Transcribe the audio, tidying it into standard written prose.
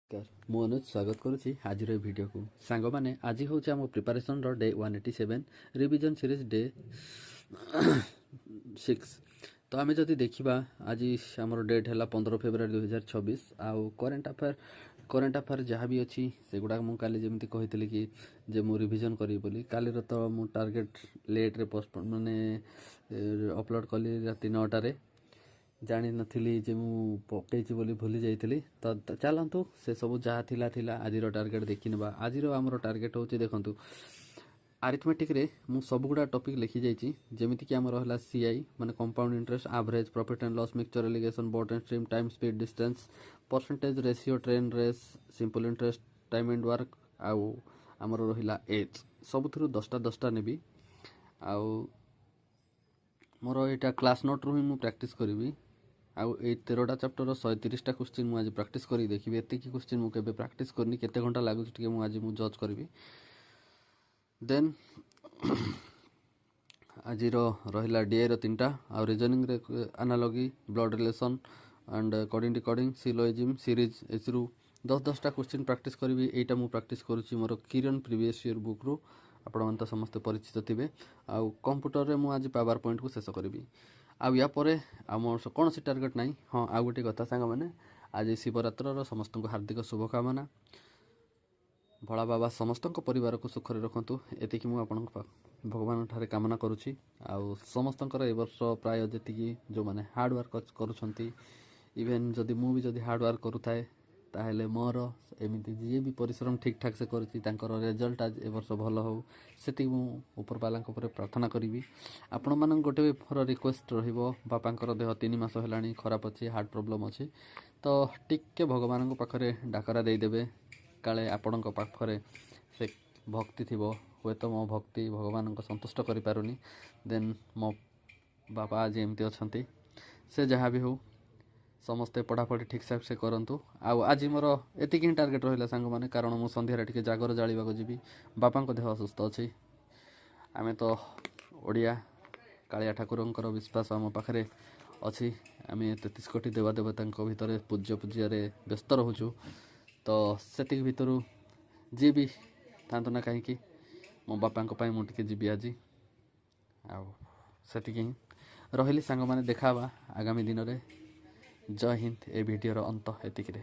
ନମସ୍କାର, ମୁଁ ଅନୁଜ ସ୍ୱାଗତ କରୁଛି ଆଜିର ଏ ଭିଡ଼ିଓକୁ। ସାଙ୍ଗମାନେ, ଆଜି ହେଉଛି ଆମ ପ୍ରିପାରେସନ୍ର day 187, revision series day 6। ତ ଆମେ ଯଦି ଦେଖିବା, ଆଜି ଆମର ଡେଟ୍ ହେଲା 15 ଫେବୃଆରୀ 2026। ଆଉ କରେଣ୍ଟ ଆଫେୟାର ଯାହା ବି ଅଛି, ସେଗୁଡ଼ାକ ମୁଁ କାଲି ଯେମିତି କହିଥିଲି କି ଯେ ମୁଁ ରିଭିଜନ୍ କରିବି ବୋଲି, କାଲିର ତ ମୁଁ ଟାର୍ଗେଟ୍ ଲେଟ୍ରେ ପୋଷ୍ଟପୋନ୍, ମାନେ ଅପଲୋଡ଼ କଲି ରାତି 9ଟାରେ। ଜାଣିନଥିଲି ଯେ ମୁଁ ପକେଇଛି ବୋଲି, ଭୁଲି ଯାଇଥିଲି। ତ ଚାଲନ୍ତୁ, ସେସବୁ ଯାହା ଥିଲା ଥିଲା, ଆଜିର ଟାର୍ଗେଟ୍ ଦେଖିନେବା। ଆଜିର ଆମର ଟାର୍ଗେଟ୍ ହେଉଛି, ଦେଖନ୍ତୁ, ଆରିଥମେଟିକ୍ରେ ମୁଁ ସବୁଗୁଡ଼ା ଟପିକ୍ ଲେଖିଯାଇଛି। ଯେମିତିକି ଆମର ହେଲା ସିଆଇ, ମାନେ compound interest, average, profit and loss, mixture, alligation, boat and stream, time, speed, distance, percentage, ratio, train race, simple interest, time and work, ଆଉ ଆମର ରହିଲା ଏଜ୍। ସବୁଥିରୁ 10ଟା 10ଟା ନେବି ଆଉ ମୋର ଏଇଟା କ୍ଲାସ୍ ନୋଟ୍ରୁ ହିଁ ମୁଁ ପ୍ରାକ୍ଟିସ୍ କରିବି। ଆଉ ଏଇ 13ଟା ଚାପ୍ଟରର 130ଟା କୋଶ୍ଚିନ୍ ମୁଁ ଆଜି ପ୍ରାକ୍ଟିସ୍ କରିକି ଦେଖିବି। ଏତିକି କୋଶ୍ଚିନ୍ ମୁଁ କେବେ ପ୍ରାକ୍ଟିସ୍ କରିନି। କେତେ ଘଣ୍ଟା ଲାଗୁଛି ଟିକେ ମୁଁ ଆଜି ମୁଁ ଜଜ୍ କରିବି। ଦେନ୍ ଆଜିର ରହିଲା ଡିଆଇର ତିନିଟା। ଆଉ ରିଜନିଂରେ analogy, blood relation and coding decoding, syllogism, series, ଏଥିରୁ 10 10ଟା କୋଶ୍ଚିନ୍ ପ୍ରାକ୍ଟିସ୍ କରିବି। ଏଇଟା ମୁଁ ପ୍ରାକ୍ଟିସ୍ କରୁଛି ମୋର କିରଣ ପ୍ରିଭିୟସ୍ ଇୟର୍ ବୁକ୍ରୁ, ଆପଣମାନେ ତ ସମସ୍ତେ ପରିଚିତ ଥିବେ। ଆଉ କମ୍ପ୍ୟୁଟରରେ ମୁଁ ଆଜି ପାୱାର ପଏଣ୍ଟକୁ ଶେଷ କରିବି। ଆଉ ୟା ପରେ ଆଉ ମୋର କୌଣସି ଟାର୍ଗେଟ୍ ନାହିଁ। ହଁ, ଆଉ ଗୋଟିଏ କଥା ସାଙ୍ଗମାନେ, ଆଜି ଶିବରାତ୍ରର ସମସ୍ତଙ୍କୁ ହାର୍ଦ୍ଦିକ ଶୁଭକାମନା। ଭୋଳା ବାବା ସମସ୍ତଙ୍କ ପରିବାରକୁ ସୁଖରେ ରଖନ୍ତୁ, ଏତିକି ମୁଁ ଆପଣଙ୍କ ଭଗବାନଙ୍କ ଠାରେ କାମନା କରୁଛି। ଆଉ ସମସ୍ତଙ୍କର ଏ ବର୍ଷ ପ୍ରାୟ ଯେତିକି ଯେଉଁମାନେ ହାର୍ଡ଼ୱାର୍କ କରୁଛନ୍ତି, ଇଭେନ୍ ଯଦି ମୁଁ ବି ଯଦି ହାର୍ଡ଼ୱାର୍କ କରୁଥାଏ, ତାହେଲେ ମୋର ଏମିତି ଯିଏ ବି ପରିଶ୍ରମ ଠିକ୍ ଠାକ୍ ସେ କରୁଛି, ତାଙ୍କର ରେଜଲ୍ଟ ଆଜି ଏ ବର୍ଷ ଭଲ ହେଉ, ସେତିକି ମୁଁ ଉପରବାଲାଙ୍କ ଉପରେ ପ୍ରାର୍ଥନା କରିବି। ଆପଣମାନଙ୍କ ଗୋଟେ ମୋର ରିକ୍ୱେଷ୍ଟ ରହିବ, ବାପାଙ୍କର ଦେହ 3 ମାସ ହେଲାଣି ଖରାପ ଅଛି, ହାର୍ଟ ପ୍ରୋବ୍ଲେମ୍ ଅଛି। ତ ଟିକେ ଭଗବାନଙ୍କ ପାଖରେ ଡାକରା ଦେଇଦେବେ, କାଳେ ଆପଣଙ୍କ ପାଖରେ ସେ ଭକ୍ତି ଥିବ। ହୁଏତ ମୋ ଭକ୍ତି ଭଗବାନଙ୍କ ସନ୍ତୁଷ୍ଟ କରିପାରୁନି, ଦେନ୍ ମୋ ବାପା ଆଜି ଏମିତି ଅଛନ୍ତି। ସେ ଯାହା ବି ହେଉ, ସମସ୍ତେ ପଢ଼ାପଢ଼ି ଠିକ୍ ସେ କରନ୍ତୁ। ଆଉ ଆଜି ମୋର ଏତିକି ହିଁ ଟାର୍ଗେଟ୍ ରହିଲା ସାଙ୍ଗମାନେ, କାରଣ ମୁଁ ସନ୍ଧ୍ୟାରେ ଟିକେ ଜାଗର ଜାଳିବାକୁ ଯିବି। ବାପାଙ୍କ ଦେହ ଅସୁସ୍ଥ ଅଛି। ଆମେ ତ ଓଡ଼ିଆ, କାଳିଆ ଠାକୁରଙ୍କର ବିଶ୍ୱାସ ଆମ ପାଖରେ ଅଛି। ଆମେ 33 କୋଟି ଦେବାଦେବତାଙ୍କ ଭିତରେ ପୂଜ୍ୟ ପୂଜ୍ୟରେ ବ୍ୟସ୍ତ ରହୁଛୁ। ତ ସେତିକି ଭିତରୁ ଯିଏ ବି ଥାନ୍ତୁ ନା କାହିଁକି, ମୋ ବାପାଙ୍କ ପାଇଁ ମୁଁ ଟିକେ ଯିବି ଆଜି। ଆଉ ସେତିକି ହିଁ ରହିଲି ସାଙ୍ଗମାନେ, ଦେଖା ହେବା ଆଗାମୀ ଦିନରେ। ଜୟ ହିନ୍ଦ। ଏ ଭିଡ଼ିଓର ଅନ୍ତ ଏତିକିରେ।